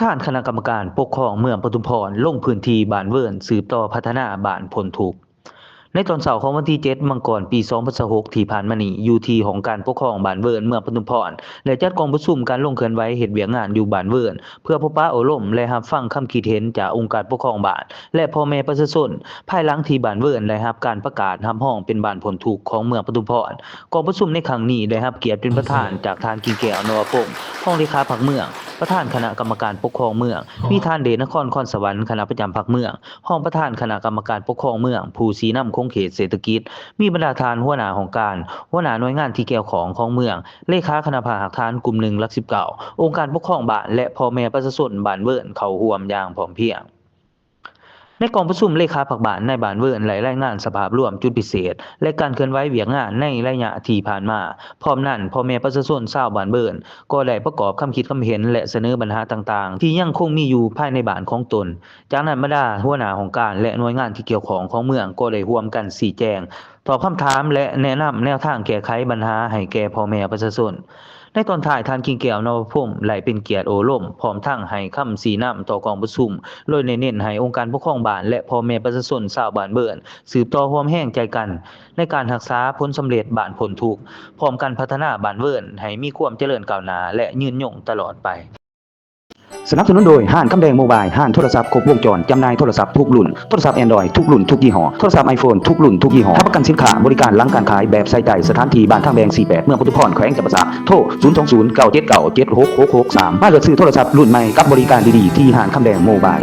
ປະທານຄະນະກຳມະການປົກຄອງເມືອງປະທຸມພອນ ລົງພື້ນທີ່ບ້ານເວີນ ສືບຕໍ່ພັດທະນາບ້ານພົ້ນທຸກ. ໃນຕອນເຊົ້າຂອງວັນທີເຈັດ ມັງກອນ ປີສອງພັນຊາວຫົກ ທີ່ຜ່ານມານີ້, ຢູ່ທີ່ຫ້ອງການປົກຄອງບ້ານເວີນ ເມືອງປະທຸມພອນ ໄດ້ຈັດກອງປະຊຸມການລົງເຄື່ອນໄຫວເຮັດວຽກງານຢູ່ບ້ານເວີນ ເພື່ອພົບປະໂອ້ລົມ ແລະ ຮັບຟັງຄຳຄິດເຫັນຈາກອົງການປົກຄອງບ້ານ ແລະ ພໍ່ແມ່ປະຊາຊົນ ພາຍຫຼັງທີ່ບ້ານເວີນໄດ້ຮັບການປະກາດຮັບຮອງເປັນບ້ານພົ້ນທຸກຂອງເມືອງປະທຸມພອນ. ກອງປະຊຸມໃນຄັ້ງນີ້ໄດ້ຮັບກຽດເປັນປະທານຈາກທ່ານ ກິ່ງແກ້ວ ນົວະພົມ ຮອງເລຂາພັກເມືອງ, ປະທານຄະນະກຳມະການປົກຄອງເມືອງ, ມີທ່ານ ເດດນະຄອນ ຄອນສະຫວັນ ຄະນະປະຈຳພັກເມືອງ, ຮອງປະທານຄະນະກຳມະການປົກຄອງເມືອງ, ຜູ້ຊີ້ນຳຂົງເຂດເສດຖະກິດ, ມີບັນດາທ່ານຫົວໜ້າຫ້ອງການ, ຫົວໜ້າໜ່ວຍງານທີ່ກ່ຽວຂ້ອງຂອງເມືອງ, ເລຂາຄະນະພາກຮາກຖານກຸ່ມໜຶ່ງ ຫຼັກສິບເກົ້າ, ອົງການປົກຄອງບ້ານ ແລະ ພໍ່ແມ່ປະຊາຊົນບ້ານເວີນເຂົ້າຮ່ວມຢ່າງພ້ອມພຽງ. ໃນກອງປະຊຸມ, ເລຂາພັກບ້ານໃນບ້ານເວີນໄດ້ລາຍງານສະພາບລວມ, ຈຸດພິເສດ ແລະ ການເຄື່ອນໄຫວວຽກງານໃນໄລຍະທີ່ຜ່ານມາ. ພ້ອມນັ້ນ, ພໍ່ແມ່ປະຊາຊົນຊາວບ້ານເວີນກໍໄດ້ປະກອບຄຳຄິດຄຳເຫັນ ແລະ ສະເໜີບັນຫາຕ່າງໆ ທີ່ຍັງຄົງມີຢູ່ພາຍໃນບ້ານຂອງຕົນ. ຈາກນັ້ນ, ບັນດາຫົວໜ້າຫ້ອງການ ແລະ ໜ່ວຍງານທີ່ກ່ຽວຂ້ອງຂອງເມືອງກໍໄດ້ຮ່ວມກັນຊີ້ແຈງ, ຕອບຄຳຖາມ ແລະ ແນະນຳແນວທາງແກ້ໄຂບັນຫາໃຫ້ແກ່ພໍ່ແມ່ປະຊາຊົນ. ໃນຕອນທ້າຍ, ທ່ານ ກິ່ງແກ້ວ ນົວະພົມ ໄດ້ເປັນກຽດໂອ້ລົມ ພ້ອມທັງໃຫ້ຄຳຊີ້ນຳຕໍ່ກອງປະຊຸມ, ໂດຍໄດ້ເນັ້ນໃຫ້ອົງການປົກຄອງບ້ານ ແລະ ພໍ່ແມ່ປະຊາຊົນຊາວບ້ານເວີນ ສືບຕໍ່ຮ່ວມແຮງໃຈກັນໃນການຮັກສາຜົນສຳເລັດບ້ານພົ້ນທຸກ, ພ້ອມກັນພັດທະນາບ້ານເວີນໃຫ້ມີຄວາມຈະເລີນກ້າວໜ້າ ແລະ ຍືນຍົງຕະຫຼອດໄປ. ສະໜັບສະໜູນໂດຍ ຮ້ານຄຳແດງໂມບາຍ, ຮ້ານໂທລະສັບຄົບວົງຈອນ, ຈຳໜ່າຍໂທລະສັບທຸກລຸ້ນ, ໂທລະສັບ Android ທຸກລຸ້ນທຸກຍີ່ຫໍ້, ໂທລະສັບ iPhone ທຸກລຸ້ນທຸກຍີ່ຫໍ້, ຮັບປະກັນສິນຄ້າ, ບໍລິການຫຼັງການຂາຍແບບໃສ່ໃຈ, ສະຖານທີ່ ບ້ານທາງແບງ ສີ່ແປດ ເມືອງປະທຸມພອນ ແຂວງຈຳປາສັກ, ໂທ ສູນສອງສູນ ເກົ້າເຈັດເກົ້າ ເຈັດຫົກຫົກຫົກສາມ. ມາເລືອກຊື້ໂທລະສັບລຸ້ນໃໝ່ກັບບໍລິການດີໆ ທີ່ຮ້ານຄຳແດງໂມບາຍ.